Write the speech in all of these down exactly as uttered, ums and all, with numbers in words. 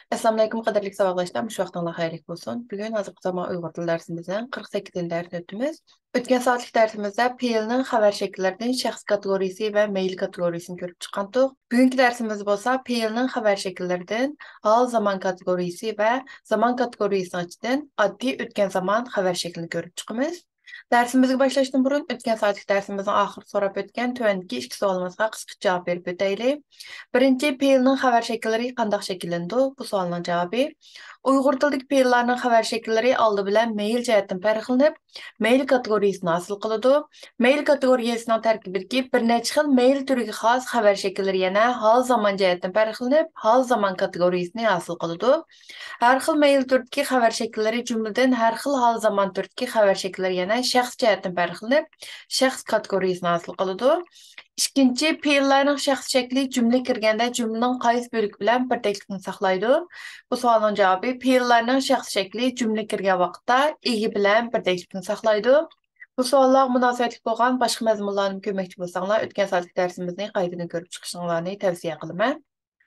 ئەسسالامۇئەلەيكۇم، قەدىرلىك ساۋاقداشلار، مۇشۇ ۋاقتىڭلار خەيرلىك بولسۇن. بۈگۈن ھازىرقى زامان ئۇيغۇر تىل دەرسىمىزنىڭ قىرىق سەككىزىنچى دەرسىنى ئۆتىمىز. ئۆتكەن سائەتلىك دەرسىمىزدە پېئىلنىڭ خەۋەر شەكىللىرىدىن شەخس كاتېگورىيىسى ۋە مەيىل كاتېگورىيىسىنى كۆرۈپ چىققانتۇق. بۈگۈنكى دەرسىمىز بولسا پېئىلنىڭ خەۋەر شەكىللىرىدىن ھال زامان كاتېگورىيىسى ۋە زامان كاتېگورىيىسىنىڭ ئىچىدىن ئاددىي ئۆتكەن زامان خەۋەر شەكلىنى كۆرۈپ چىقىمىز. دەرسىمىزگە باشلاشتىن بۇرۇن، ئۆتكەن سائەتلىك دەرسىمىزنىڭ ئاخىرىدا سوراپ ئۆتكەن تۆۋەندىكى ئىككى سوئالىمىزغا قىسقىچە جاۋاب بېرىپ ئۆتەيلى. بىرىنچى، پېئىلنىڭ خەۋەر شەكىللىرى قانداق شەكىللىنىدۇ؟ بۇ سوئالنىڭ جاۋابى، ئۇيغۇر تىلىدىكى پېئىللارنىڭ خەۋەر شەكىللىرى ئالدى بىلەن مەيىل جەھەتتىن پەرقلىنىپ، مەيىل كاتېگورىيىسىنى ھاسىل قىلىدۇ. مەيىل كاتېگورىيەسىنىڭ تەركىبىدىكى بىر نەچچە خىل مەيىل تۈرىگە خاس خەۋەر شەكىللىرى يەنە ھال زامان جەھەتتىن پەرقلىنىپ، ھال زامان كاتېگورىيىسىنى ھاسىل قىلىدۇ. ھەر خىل مەيىل تۈردىكى خەۋەر شەكىللىرى، جۈملىدىن ھەر خىل ھال زامان تۈردىكى خەۋەر شەكىللىرى يەنە شەخس جەھەتتىن پەرقلىنىپ، شەخس كاتېگورىيىسىنى ھاسىل قىلىدۇ. ئىككىنچى، پېئىللارنىڭ شەخس شەكلى جۈملە كىرگەندە جۈملىنىڭ قايسى بۆلىكى بىلەن بىردەكلىكنى ساقلايدۇ؟ بۇ سوئالنىڭ جاۋابى، پېئىللارنىڭ شەخس شەكلى جۈملە كىرگەن ۋاقىتتا ئىگە بىلەن بىردەكلىكنى ساقلايدۇ. بۇ سوئاللارغا مۇناسىۋەتلىك بولغان باشقا مەزمۇنلارنى كۆرمەكچى بولساڭلار، ئۆتكەن سائەتلىك دەرسىمىزنى قايتىدىن كۆرۈپ چىقىشىڭلارنى تەۋسىيە قىلىمەن.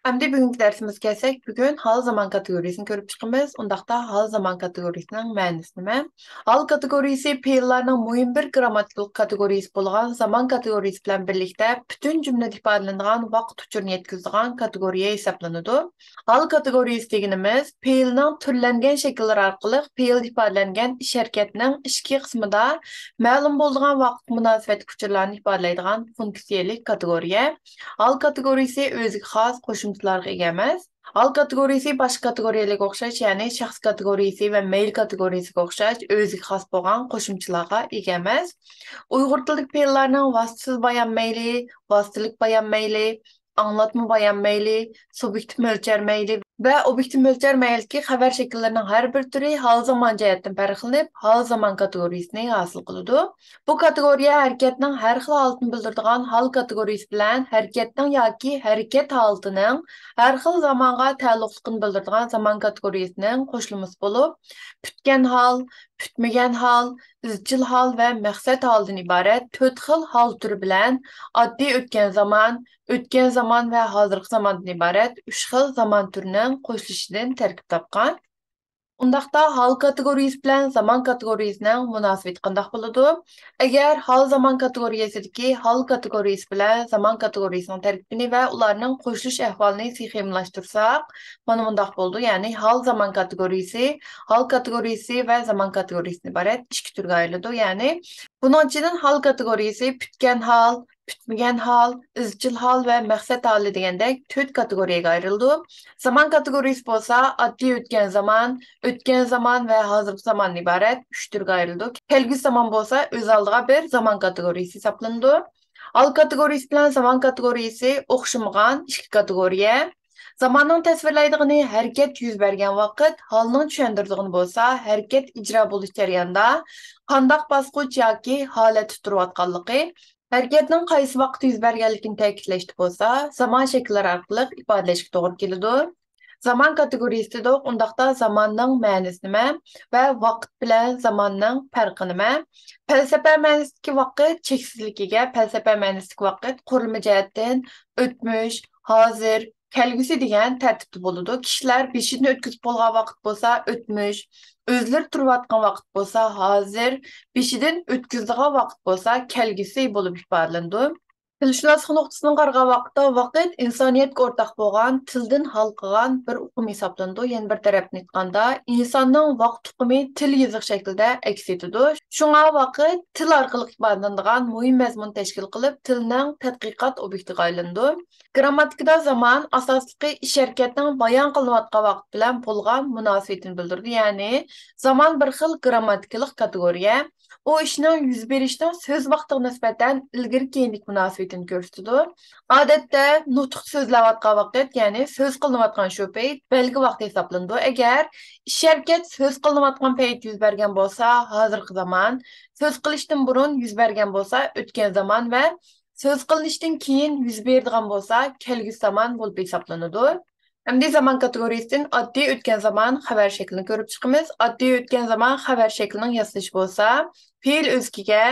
ئەمدى بۈگۈنكى دەرسىمىزگە كەلسەك، بۈگۈن ھال زامان كاتېگورىيىسىنى كۆرۈپ چىقىمىز. ئۇنداقتا ھال زامان كاتېگورىيىسىنىڭ مەنىسى نېمە؟ ھال كاتېگورىيىسى پېئىللارنىڭ مۇھىم بىر گرامماتىكىلىق كاتېگورىيىسى بولغان زامان كاتېگورىيىسى بىلەن بىرلىكتە پۈتۈن جۈملىدە ئىپادىلىنىدىغان ۋاقىت ئۇچۇرىنى يەتكۈزىدىغان كاتېگورىيە ھېسابلىنىدۇ. ھال كاتېگورىيىسى دېگىنىمىز پېئىلنىڭ تۈرلەنگەن شەكىللىرى ئارقىلىق پېئىلدا ئىپادىلەنگەن ئىش ھەرىكەتنىڭ ئىچكى قىسمىدا مەلۇم بولىدىغان ۋاقىتقا مۇناسىۋەتلىك ئۇچۇرلارنى ئىپادىلەيدىغان فۇنكسىيەلىك كاتېگورىيە. ھال كاتېگورىيىسى ئۆزىگە خاس قوشۇمچىلارغا ئىگە ئەمەس. ھال كاتېگورىيىسى باشقا كاتېگورىيەلەرگە ئوخشاش، يەنى شەخس كاتېگورىيىسى ۋە مەيىل كاتېگورىيىسىگە ئوخشاش ئۆزىگە خاس بولغان قوشۇمچىلارغا ئىگە ئەمەس. ئۇيغۇر تىلىدىكى پېئىللارنىڭ ۋاسىتىسىز بايان مەيلى، ۋاسىتىلىك بايان مەيلى، ئاڭلاتما بايان مەيلى، سۇبيېكتىپ مۆلچەر مەيلى ۋە ئوبيېكتىپ مۆلچەر مەيلىدىكى خەۋەر شەكىللىرىنىڭ ھەر بىر تۈرى ھال زامان جەھەتتىن پەرقلىنىپ، ھال زامان كاتېگورىيىسىنى ھاسىل قىلىدۇ. بۇ كاتېگورىيە ھەرىكەتنىڭ ھەر خىل ھالىتىنى بىلدۈرىدىغان ھال كاتېگورىيىسى بىلەن ھەرىكەتنىڭ ياكى ھەرىكەت ھالىتىنىڭ ھەر خىل زامانغا تەئەللۇقلۇقىنى بىلدۈرىدىغان زامان كاتېگورىيىسىنىڭ قوشۇلمىسى بولۇپ، پۈتكەن ھال، پۈتمىگەن ھال، ئىزچىل ھال ۋە مەقسەت ھالىدىن ئىبارەت تۆت خىل ھال تۈرى بىلەن ئاددىي ئۆتكەن زامان، ئۆتكەن زامان ۋە ھازىرقى زاماندىن ئىبارەت ئۈچ خىل زامان تۈرىنىڭ قوشۇلۇشىدىن تەركىب تاپقان. ئۇنداقتا ھال كاتېگورىيىسى بىلەن زامان كاتېگورىيىسىنىڭ مۇناسىۋىتى قانداق بولىدۇ؟ ئەگەر ھال زامان كاتېگورىيەسىدىكى ھال كاتېگورىيىسى بىلەن زامان كاتېگورىيىسىنىڭ تەركىبىنى ۋە ئۇلارنىڭ قوشۇلۇش ئەھۋالىنى سخېمىلاشتۇرساق، مانا مۇنداق بولىدۇ. يەنى ھال زامان كاتېگورىيىسى، ھال كاتېگورىيىسى ۋە زامان كاتېگورىيىسىدىن ئىبارەت ئىككى تۈرگە ئايرىلىدۇ. يەنى بۇنىڭ ئىچىدىن ھال كاتېگورىيىسى پۈتكەن ھال، پۈتمىگەن ھال، ئىزچىل ھال ۋە مەقسەت ھالى دېگەندەك تۆت كاتېگورىيەگە ئايرىلىدۇ. زامان كاتېگورىيىسى بولسا ئاددىي ئۆتكەن زامان، ئۆتكەن زامان ۋە ھازىرقى زاماندىن ئىبارەت ئۈچ تۈرگە ئايرىلىدۇ. كەلگۈسى زامان بولسا ئۆز ئالدىغا بىر زامان كاتېگورىيىسى ھېسابلىنىدۇ. ھال كاتېگورىيىسى بىلەن زامان كاتېگورىيىسى ئوخشىمىغان ئىككى كاتېگورىيە. زاماننىڭ تەسۋىرلەيدىغىنى ھەرىكەت يۈز بەرگەن ۋاقىت، ھالنىڭ چۈشەندۈرىدىغىنى بولسا ھەرىكەت ئىجرا بولۇش جەريانىدا قانداق باسقۇچ ياكى ھالەتتە تۇرۇۋاتقانلىقى، ھەرىكەتنىڭ قايسى ۋاقىتتا يۈز بەرگەنلىكىنى تەكىتلەشتە بولسا، زامان شەكىللىرى ئارقىلىق ئىپادىلەشكە توغرا كېلىدۇ. زامان كاتېگورىيىسى دېدۇق، ئۇنداقتا زاماننىڭ مەنىسى نېمە ۋە ۋاقىت بىلەن زاماننىڭ پەرقى نېمە؟ پەلسەپە مەنىسىدىكى ۋاقىت چەكسىزلىككە ئىگە، پەلسەپە مەنىسىدىكى ۋاقىت قۇرۇلما جەھەتتىن ئۆتمۈش، ھازىر، كەلگۈسى دېگەن تەرتىپتە بولىدۇ. كىشىلەر بېشىدىن ئۆتكۈزۈپ بولغان ۋاقىت بولسا ئۆتمۈش، ئۆزلىرى تۇرۇۋاتقان ۋاقىت بولسا ھازىر، بېشىدىن ئۆتكۈزىدىغان ۋاقىت بولسا كەلگۈسى بولۇپ ئىپادىلىنىدۇ. تىلشۇناسلىق نۇقتىسىدىن قارىغان ۋاقىتتا، ۋاقىت ئىنسانىيەتكە ئورتاق بولغان تىلدىن ھالقىغان بىر ئۇقۇم ھېسابلىنىدۇ. يەنە بىر تەرەپتىن ئېيتقاندا، ئىنساننىڭ ۋاقىت ئۇقۇمى تىل يېزىق شەكلىدە ئەكس ئېتىدۇ. شۇڭا ۋاقىت تىل ئارقىلىق ئىپادىلىنىدىغان مۇھىم مەزمۇن تەشكىل قىلىپ، تىلنىڭ تەتقىقات ئوبيېكتىغا ئايلىنىدۇ. گىرامماتىكىدا زامان ئاساسلىقى ئىش ھەرىكەتنىڭ بايان قىلىنىۋاتقان ۋاقىت بىلەن بولغان مۇناسىۋىتىنى بىلدۈرىدۇ. يەنى، زامان بىر خىل گىرامماتىكىلىق كاتېگورىيە. ئۇ ئىشنىڭ يۈز بېرىشىنىڭ سۆز ۋاقتىغا نىسبەتەن ئىلگىرى كېيىنلىك مۇناسىۋىتىنى كۆرسىتىدۇ. ئادەتتە نۇتۇق سۆزلەۋاتقان ۋاقىت، يەنى سۆز قىلىنىۋاتقان شۇ پەيت بەلگە ۋاقتى ھېسابلىنىدۇ. ئەگەر ئىش ھەرىكەت سۆز قىلىنىۋاتقان پەيت يۈز بەرگەن بولسا، ھازىرقى زامان، سۆز قىلىشتىن بۇرۇن يۈز بەرگەن بولسا، ئۆتكەن زامان ۋە سۆز قىلىنىشتىن كېيىن يۈز بېرىدىغان بولسا، كەلگۈسى زامان بولۇپ ھېسابلىنىدۇ. ئەمدى زامان كاتېگورىيىسىدىن ئاددىي ئۆتكەن زامان خەۋەر شەكلىنى كۆرۈپ چىقىمىز. ئاددىي ئۆتكەن زامان خەۋەر شەكلىنىڭ ياسىلىشى بولسا، پېئىل ئۆزىكىگە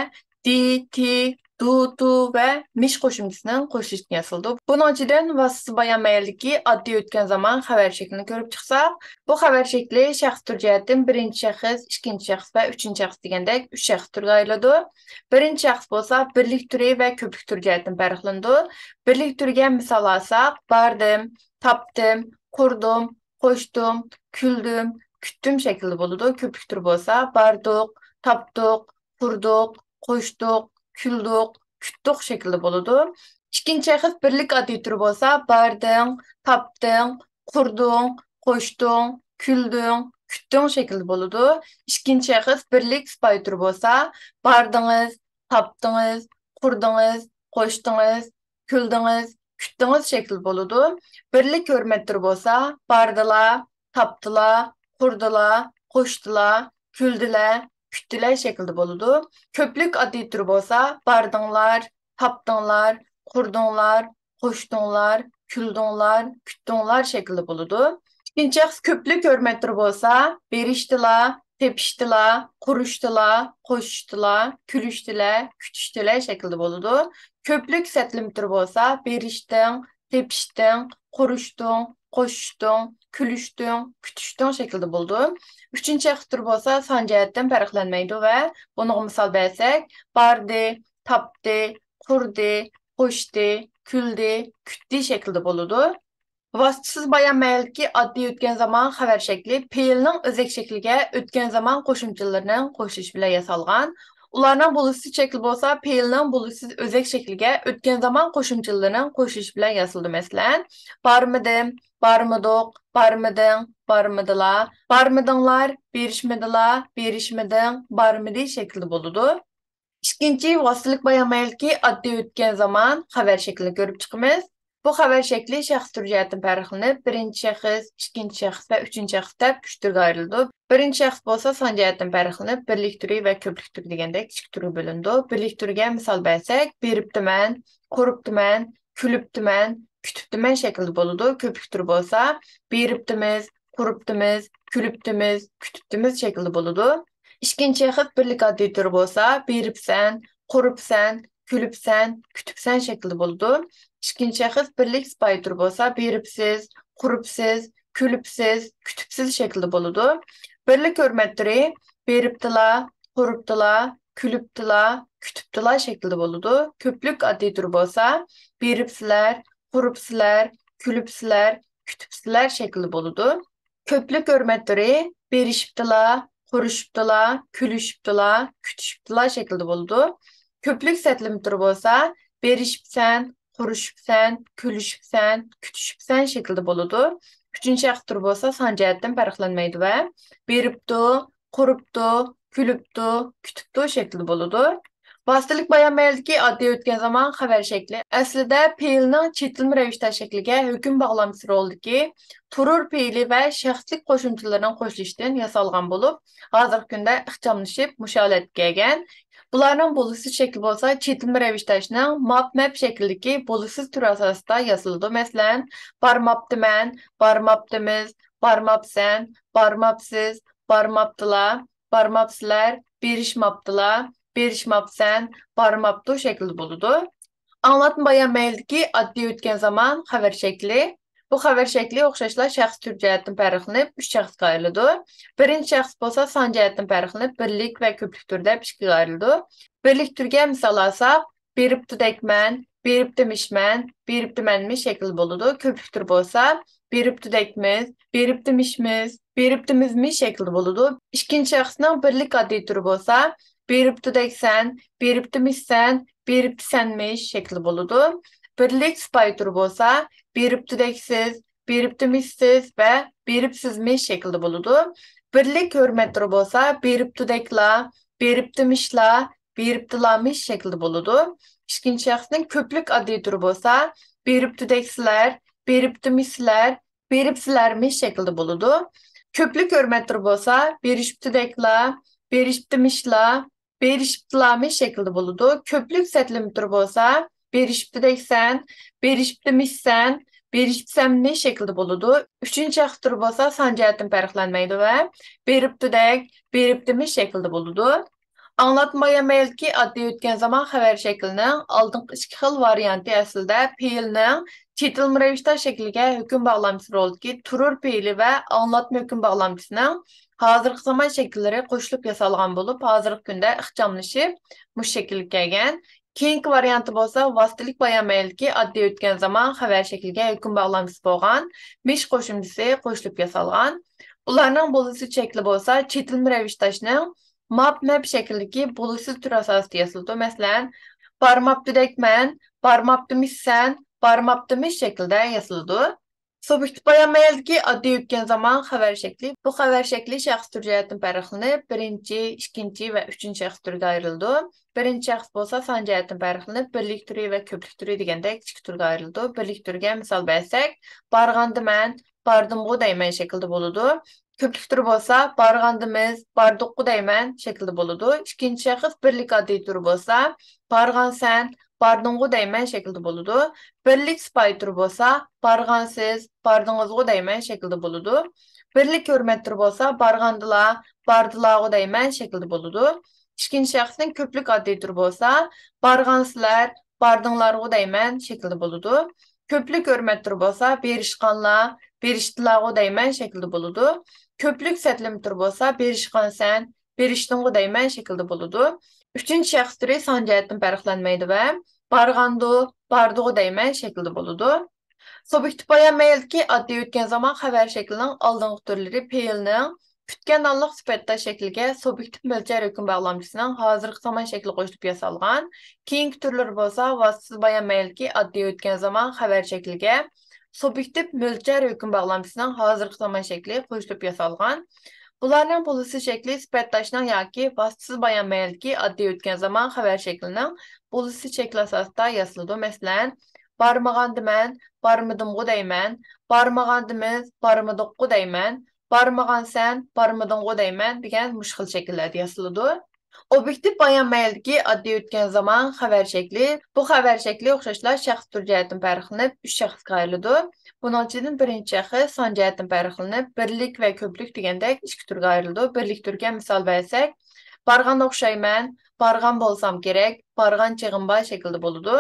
دى، تى، دۇ، دۇ ۋە مىش قوشۇمچىسىنىڭ قوشۇلۇشىدىن ياسىلىدۇ. بۇنىڭ ئىچىدىن ۋاسىتىسىز بايان مەيلىكى ئاددىي ئۆتكەن زامان خەۋەر شەكلىنى كۆرۈپ چىقساق، بۇ خەۋەر شەكلى شەخس تۈر جەھەتتىن بىرىنچى شەخس، ئىككىنچى شەخس ۋە ئۈچىنچى شەخس دېگەندەك ئۈچ شەخس تۈرگە ئايرىلىدۇ. بىرىنچى شەخس بولسا بىرلىك تۈرى ۋە كۆپلۈك تۈرى جەھەتتىن پەرقلىنىدۇ. بىرلىك تۈرىگە مىسال ئالساق، باردىم، تاپتىم، قۇردۇم، قوشتۇم، كۈلدۈم، كۈتتۈم شەكلىدە بولىدۇ. كۆپلۈك تۈرى بولسا باردۇق، تاپتۇق، قۇردۇق، قوشتۇق، كۈلدۇق، كۈتتۇق شەكلىدە بولىدۇ. ئىككىنچى شەخس بىرلىك ئاددىي تۈرى بولسا باردىڭ، تاپتىڭ، قۇردۇڭ، قوشتۇڭ، كۈلدۈڭ، كۈتتۈڭ شەكلىدە بولىدۇ. ئىككىنچى شەخس بىرلىك سىپايى تۈرى بولسا باردىڭىز، تاپتىڭىز، قۇردىڭىز، قوشتىڭىز، كۈلدىڭىز، كۈتتىڭىز شەكلىدە بولىدۇ. بىرلىك ھۆرمەت تۈرى بولسا باردىلا، تاپتىلا، قۇردىلا، قوشتىلا، كۈلدىلە، كۈتتىلە شەكلىدە بولىدۇ. كۆپلۈك ئاددىي تۈرى بولسا باردىڭلار، تاپتىڭلار، قۇردۇڭلار، قوشتۇڭلار، كۈلدۈڭلار، كۈتتۈڭلار شەكلىدە بولىدۇ. ئىككىنچى شەخس كۆپلۈك ھۆرمەت تۈرى بولسا بېرىشتىلا، تېپىشتىلا، قۇرۇشتىلا، قوشۇشتىلا، كۈلۈشتىلە، كۈتۈشتىلە شەكلىدە بولىدۇ. كۆپلۈك سەتلىمە تۈرى بولسا بېرىشتىڭ، تېپىشتىڭ، قۇرۇشتۇڭ، قوشۇشتۇڭ، كۈلۈشتۈڭ، كۈتۈشتۈڭ شەكلىدە بولىدۇ. ئۈچىنچى شەخس تۈرى بولسا سان جەھەتتىن پەرقلەنمەيدۇ ۋە بۇنىڭغا مىسال بەرسەك، باردى، تاپتى، قۇردى، قوشتى، كۈلدى، كۈتتى شەكلىدە بولىدۇ. ۋاسىتىسىز بايان مەيلىكى ئاددىي ئۆتكەن زامان خەۋەر شەكلى پېئىلنىڭ ئۆزەك شەكلىگە ئۆتكەن زامان قوشۇمچىلىرىنىڭ قوشۇلۇشى بىلەن ياسالغان. ئۇلارنىڭ بولۇشسىز شەكلى بولسا پېئىلنىڭ بولۇشسىز ئۆزەك شەكلىگە ئۆتكەن زامان قوشۇمچىلىرىنىڭ قوشۇلۇشى بىلەن ياسىلىدۇ. مەسىلەن، بارمىدىم، بارمىدۇق، بارمىدىڭ، بارمىدىلا، بارمىدىڭلار، بېرىشمىدىلا، بېرىشمىدىڭ، بارمىدى شەكلىدە بولىدۇ. ئىككىنچى ۋاسىتىلىك بايان مەيلىكى ئاددىي ئۆتكەن زامان خەۋەر شەكلىنى كۆرۈپ چىقىمىز. بۇ خەۋەر شەكلى شەخس تۈرى جەھەتتىن پەرقلىنىپ، بىرىنچى شەخس، ئىككىنچى شەخس ۋە ئۈچىنچى شەخس دەپ ئۈچ تۈرگە ئايرىلىدۇ. بىرىنچى شەخس بولسا سان جەھەتتىن پەرقلىنىپ، بىرلىك تۈرى ۋە كۆپلۈك تۈرى دېگەندەك ئىككى تۈرگە بولىنىدۇ. بىرلىك تۈرىگە مىسال بەرسەك، بېرىپتىمەن، قۇرۇپتىمەن، كۈلۈپتىمەن، كۈتۈپتىمەن شەكلىدە بولىدۇ. كۆپلۈك تۈرى بولسا بېرىپتىمىز، قۇرۇپتىمىز، كۈلۈپتىمىز، كۈتۈپتىمىز شەكلىدە بولىدۇ. ئىككىنچى شەخس بىرلىك ئاددىي تۈرى بولسا بېرىپسەن، قۇرۇپسەن، كۈلۈپسەن، كۈتۈپسەن شەكلىدە بولىدۇ. ئىككىنچى شەخس بىرلىك سىپايى تۈرى بولسا بېرىپسىز، قۇرۇپسىز، كۈلۈپسىز، كۈتۈپسىز شەكلىدە بولىدۇ. بىرلىك ھۆرمەت تۈرى بېرىپتىلا، قۇرۇپتىلا، كۈلۈپتىلا، كۈتۈپتىلا شەكلىدە بولىدۇ. كۆپلۈك ئاددىي تۈرى بولسا بېرىپسىلەر، قۇرۇپسىلەر، كۈلۈپسىلەر، كۈتۈپسىلەر شەكلىدە بولىدۇ. كۆپلۈك ھۆرمەت تۈرى بېرىشىپتىلا، قۇرۇشۇپتىلا، كۈلۈشۈپتىلا، كۈتۈشۈپتىلا شەكلىدە بولىدۇ. كۆپلۈك سەتلىمە تۈرى بولسا بېرىشىپسەن، قۇرۇشۇپسەن، كۈلۈشۈپسەن، كۈتۈشۈپسەن شەكلىدە بولىدۇ. ئۈچىنچى شەخس تۈرى بولسا سان جەھەتتىن پەرقلەنمەيدۇ ۋە بېرىپتۇ، قۇرۇپتۇ، كۈلۈپتۇ، كۈتۈپتۇ شەكلىدە بولىدۇ. ۋاسىتىلىك بايان مەيلىكى ئاددىي ئۆتكەن زامان خەۋەر شەكلى ئەسلىدە پېئىلنىڭ چېتىلما رەۋىشتە شەكلىگە ھۆكۈم باغلامچىسى رولىدىكى تۇرۇر پېئىلى ۋە شەخسلىك قوشۇمچىلىرىنىڭ قوشۇلۇشىدىن ياسالغان بولۇپ، ھازىرقى كۈندە ئىخچاملىشىپ مۇشۇ ھالەتكە كەلگەن. بۇلارنىڭ بولۇشسىز شەكلى بولسا چېتىلما رەۋىشتاشنىڭ ماپ مەپ شەكلىدىكى بولۇشسىز تۈرى ئاساسىدا ياسىلىدۇ. مەسىلەن، بارماپتىمەن، بارماپتىمىز، بارماپسەن، بارماپسىز، بارماپتىلا، بارماپسىلەر، بېرىشماپتىلا، بېرىشماپسەن، بارماپتۇ شەكلىدە بولىدۇ. ئاڭلاتما بايان مەيلىدىكى ئاددىي ئۆتكەن زامان خەۋەر شەكلى. بۇ خەۋەر شەكلى ئوخشاشلا شەخس تۈر جەھەتتىن پەرقلىنىپ ئۈچ شەخسكە ئايرىلىدۇ. بىرىنچى شەخس بولسا سان جەھەتتىن پەرقلىنىپ بىرلىك ۋە كۆپلۈك تۈر دەپ ئىككىگە ئايرىلىدۇ. بىرلىك تۈرگە مىسال ئالساق، بېرىپتۇدەكمەن، بېرىپتىمىشمەن، بېرىپتىمەنمىش شەكلىدە بولىدۇ. كۆپلۈك تۈر بولسا بېرىپتۇدەكمىز، بېرىپتىمىشمىز، بېرىپتىمىزمىش شەكلىدە بولىدۇ. ئىككىنچى شەخسنىڭ بىرلىك ئاددىي تۈرى بولسا بېرىپتۇدەكسەن، بېرىپتىمىشسەن، بېرىپتىسەنمىش شەكلىدە بولىدۇ. بىرلىك سىپايى تۈرى بولسا بېرىپتۇدەكسىز، بېرىپتىمىشسىز ۋە بېرىپسىزمىش شەكلىدە بولىدۇ. بىرلىك ھۆرمەت تۈرى بولسا بېرىپتۇدەكلا، بېرىپتىمىشلا، بېرىپتىلامىش شەكلىدە بولىدۇ. ئىككىنچى شەخسنىڭ كۆپلۈك ئاددىي تۈرى بولسا بېرىپتۇدەكسىلەر، بېرىپتىمىشسىلەر، بېرىپسىلەرمىش شەكلىدە بولىدۇ. كۆپلۈك ھۆرمەت تۈرى بولسا بېرىشىپتۇدەكلا، بېرىشىپتىمىشلا، بېرىشىپتىلامىش شەكلىدە بولىدۇ. كۆپلۈك سەتلىمە تۈرى بولسا بېرىشىپتۇدەكسەن، بېرىشىپتىمىشسەن، بېرىشىپسەنمىش شەكلىدە بولىدۇ. ئۈچىنچى شەخس تۈرى بولسا سان جەھەتتىن پەرقلەنمەيدۇ ۋە بېرىپتۇدەك، بېرىپتىمىش شەكلىدە بولىدۇ. ئاڭلاتما بايان مەيلىدىكى ئاددىي ئۆتكەن زامان خەۋەر شەكلىنىڭ ئالدىنقى ئىككى خىل ۋارىيانتى ئەسلىدە پېئىلنىڭ چېتىلما رەۋىشتە شەكلىگە ھۆكۈم باغلامچىسى رولىدىكى تۇرۇر پېئىلى ۋە ئاڭلاتما ھۆكۈم باغلامچىسىنىڭ ھازىرقى زامان شەكىللىرى قوشۇلۇپ ياسالغان بولۇپ، ھازىرقى كۈندە ئىخچاملىشىپ، مۇشۇ شەكىلگە كەلگەن. كېيىنكى ۋارىيانتى بولسا ۋاسىتىلىك بايان مەيلىدىكى ئاددىي ئۆتكەن زامان خەۋەر شەكلىگە ھۆكۈم باغلامچىسى بولغان مىش قوشۇمچىسى قوشۇلۇپ ياسالغان. ئۇلارنىڭ بولۇسى شەكلى بولسا چېتىلما رەۋىشداشنىڭ ماپ مەپ شەكلىدىكى بولۇسى تۈر ئاساسىدا ياسىلىدۇ. مەسىلەن، بارماپتۇ دەيمەن، بارماپتىمىش سەن، بارماپتىمىش شەكلىدە ياسىلىدۇ. سۇبيېكتىپ بايان مەيلىدىكى ئاددىي ئۆتكەن زامان خەۋەر شەكلى. بۇ خەۋەر شەكلى شەخس تۈرى جەھەتتىن پەرقلىنىپ، بىرىنچى، ئىككىنچى ۋە ئۈچىنچى شەخس تۈرىگە ئايرىلىدۇ. بىرىنچى شەخس بولسا سان جەھەتتىن پەرقلىنىپ، بىرلىك تۈرى ۋە كۆپلۈك تۈرى دېگەندەك ئىككى تۈرگە ئايرىلىدۇ. بىرلىك تۈرگە مىسال بەرسەك، بارغاندىمەن، باردىمغۇ دەيمەن شەكلىدە بولىدۇ. كۆپلۈك تۈرى بولسا بارغاندىمىز، باردۇققۇ دەيمەن شەكلىدە بولىدۇ. ئىككىنچى شەخس بىرلىك ئاددىي تۈرى بولسا بارغانسەن، باردىڭغۇ دەيمەن شەكلىدە بولىدۇ. بىرلىك سىپايى تۈرى بولسا بارغانسىز، باردىڭىزغۇ دەيمەن شەكلىدە بولىدۇ. بىرلىك ھۆرمەت تۈرى بولسا بارغاندىلا، باردىلاغۇ دەيمەن شەكلىدە بولىدۇ. ئىككىنچى شەخسنىڭ كۆپلۈك ئاددىي تۈرى بولسا بارغانسىلەر، باردىڭلارغۇ دەيمەن شەكلىدە بولىدۇ. كۆپلۈك ھۆرمەت تۈرى بولسا بېرىشقانلار، بېرىشتىلاغۇ دەيمەن شەكلىدە بولىدۇ. كۆپلۈك سەتلىمە تۈرى بولسا بېرىشقانسەن، بېرىشتىڭغۇ دەيمەن شەكلىدە بولىدۇ. ئۈچىنچى شەخس تۈرى سان جەھەتتىن پەرقلەنمەيدۇ ۋە بارغاندۇ، باردىغۇ دەيمەن شەكلىدە بولىدۇ. سۇبيېكتىپ بايان مەيلىدىكى ئاددىي ئۆتكەن زامان خەۋەر شەكلىنىڭ ئالدىنقى تۈرلىرى پېئىلنىڭ پۈتكەن ھاللىق سۈپەت داش شەكلىگە سۇبيېكتىپ مۆلچەر ھۆكۈم باغلامچىسىنىڭ ھازىرقى زامان شەكلى قوشۇلۇپ ياسالغان. كېيىنكى تۈرلىرى بولسا ۋاسىتىسىز بايان مەيلىدىكى ئاددىي ئۆتكەن زامان خەۋەر شەكلىگە سۇبيېكتىپ مۆلچەر ھۆكۈم باغلامچىسىنىڭ ھازىرقى زامان شەكلى قوشۇلۇپ ياسالغان. بۇلارنىڭ بولۇسى شەكلى سۈپەت داشنىڭ ياكى ۋاسىتىسىز بايان مەيلىدىكى ئاددىي ئۆتكەن زامان خەۋەر شەكلىنىڭ بولۇسى شەكلى ئاساسىدا ياسىلىدۇ. مەسىلەن، بارمىغاندىمەن، بارمىدىمغۇ دەيمەن، بارمىغاندىمىز، بارمىدۇققۇ دەيمەن، بارمىغانسەن، بارمىدىڭغۇ دەيمەن دېگەن مۇشۇ خىل شەكىللەردە ياسىلىدۇ. ئوبيېكتىپ بايان مەيلىدىكى ئاددىي ئۆتكەن زامان خەۋەر شەكلى. بۇ خەۋەر شەكلى ئوخشاشلا شەخس تۈرى جەھەتتىن پەرقلىنىپ، ئۈچ شەخسكە ئايرىلىدۇ. بۇنىڭ ئىچىدىن بىرىنچى شەخس سان جەھەتتىن پەرقلىنىپ، بىرلىك ۋە كۆپلۈك دېگەندەك ئىككى تۈرگە ئايرىلىدۇ. بىرلىك تۈرگە مىسال بەرسەك، بارغان ئوخشايمەن، بارغان بولسام كېرەك، بارغان چېغىم بار شەكلىدە بولىدۇ.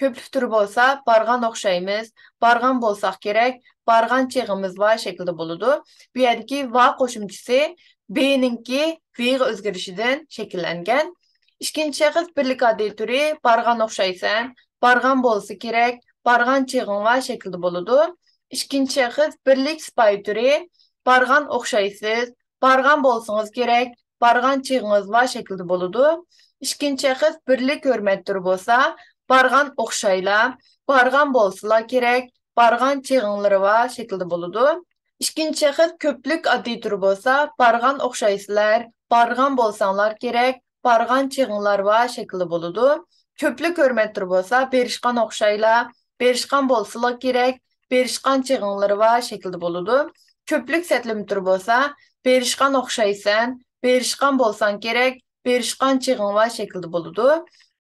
كۆپلۈك تۈرى بولسا بارغان ئوخشايمىز، بارغان بولساق كېرەك، بارغان چېغىمىز بار شەكلىدە بولىدۇ. بۇ يەردىكى ۋا قوشۇمچىسى بنىڭكى ۋغا ئۆزگىرىشىدىن شەكىللەنگەن. ئىككىنچى شەخس بىرلىك ئاددىي تۈرى بارغان ئوخشايسەن، بارغان بولسا كېرەك، بارغان چېغىڭ بار شەكلىدە بولىدۇ. ئىككىنچى شەخس بىرلىك سىپايى تۈرى بارغان ئوخشايسىز، بارغان بولسىڭىز كېرەك، بارغان چېغىڭىز بار شەكلىدە بولىدۇ. ئىككىنچى شەخس بىرلىك ھۆرمەت تۈرى بولسا بارغان ئوخشايلا، بارغان بولسىلا كېرەك، بارغان چېغىڭلىرى بار شەكلىدە بولىدۇ. ئىككىنچى شەخس كۆپلۈك ئاددىي تۈرى بولسا بارغان ئوخشايسىلەر، بارغان بولساڭلار كېرەك، بارغان چېغىڭلار بار شەكلىدە بولىدۇ. كۆپلۈك ھۆرمەت تۈرى بولسا بېرىشقان ئوخشايلا، بېرىشقان بولسىلا كېرەك، بېرىشقان چېغىڭلىرى بار شەكلىدە بولىدۇ. كۆپلۈك سەتلىمە تۈرى بولسا بېرىشقان ئوخشايسەن، بېرىشقان بولساڭ كېرەك، بېرىشقان چېغىڭ بار شەكلىدە بولىدۇ.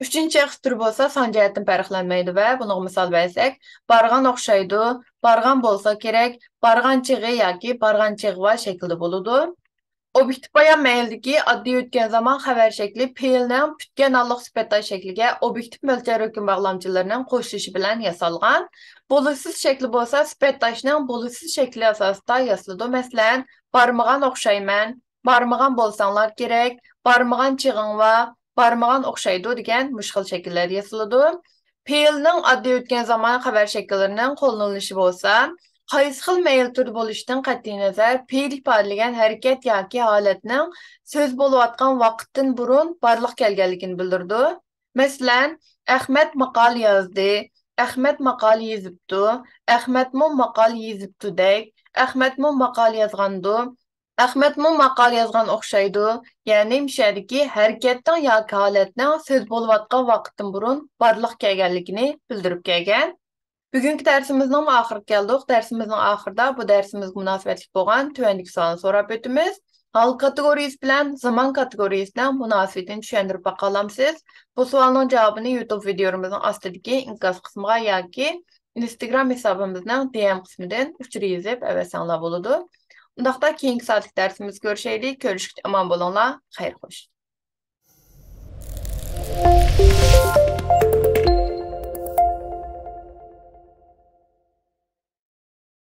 ئۈچىنچى شەخس تۈرى بولسا سان جەھەتتىن پەرقلەنمەيدۇ ۋە بۇنىڭغا مىسال بەرسەك، بارغان ئوخشايدۇ، بارغان بولسا كېرەك، بارغان چېغى ياكى بارغان چېغى بار شەكلىدە بولىدۇ. ئوبيېكتىپ بايان مەيلىدىكى ئاددىي ئۆتكەن زامان خەۋەر شەكلى پېئىلنىڭ پۈتكەن ھاللىق سۈپەت داش شەكلىگە ئوبيېكتىپ مۆلچەر ھۆكۈم باغلامچىلىرىنىڭ قوشۇلۇشى بىلەن ياسالغان. بولۇسىز شەكلى بولسا سۈپەت داشنىڭ بولۇسىز شەكلى ئاساسىدا ياسىلىدۇ. مەسىلەن، بارمىغان ئوخشايمەن، بارمىغان بولساڭلار كېرەك، بارمىغان چېغىڭ بار، بارمىغان ئوخشايدۇ دېگەن مۇشۇ خىل شەكىللەردە ياسىلىدۇ. پېئىلنىڭ ئاددىي ئۆتكەن زامان خەۋەر شەكىللىرىنىڭ قوللىنىلىشى بولسا، قايسى خىل مەيىل تۈردە بولۇشىدىن قەتئىينەزەر، پېئىل ئىپادىلىگەن ھەرىكەت ياكى ھالەتنىڭ سۆز بولۇۋاتقان ۋاقىتتىن بۇرۇن بارلىققا كەلگەنلىكىنى بىلدۈرىدۇ. مەسىلەن، ئەخمەت ماقالە يازدى، ئەخمەت ماقالە يېزىپتۇ، ئەخمەتمۇ ماقالە يېزىپتۇدەك، ئەخمەتمۇ ماقالە يازغاندۇ، ئەخمەتمۇ ماقالە يازغان ئوخشايدۇ. يەنى مۇشۇ يەردىكى ھەرىكەتنىڭ ياكى ھالەتنىڭ سۆز بولۇۋاتقان ۋاقىتتىن بۇرۇن بارلىققا كەلگەنلىكىنى بىلدۈرۈپ كەلگەن. بۈگۈنكى دەرسىمىزنىڭمۇ ئاخىرىغا كەلدۇق. دەرسىمىزنىڭ ئاخىرىدا بۇ دەرسىمىزگە مۇناسىۋەتلىك بولغان تۆۋەندىكى سوئالنى سوراپ ئۆتىمىز. ھال كاتېگورىيىسى بىلەن زامان كاتېگورىيىسىنىڭ مۇناسىۋىتىنى چۈشەندۈرۈپ باقالامسىز؟ بۇ سوئالنىڭ جاۋابىنى يۇتۇب ۋىدىيولىرىمىزنىڭ ئاستىدىكى ئىنكاس قىسمىغا ياكى ئىنستاگرام ھېسابىمىزنىڭ دى ئېم قىسمىدىن ئۇچۇر يېزىپ ئەۋەتسەڭلار بولىدۇ. ئۇنداقتا كېيىنكى سائەتلىك دەرسىمىزدە كۆرۈشەيلى. كۆرۈشكىچە ئامان بولۇڭلار. خەير خوش.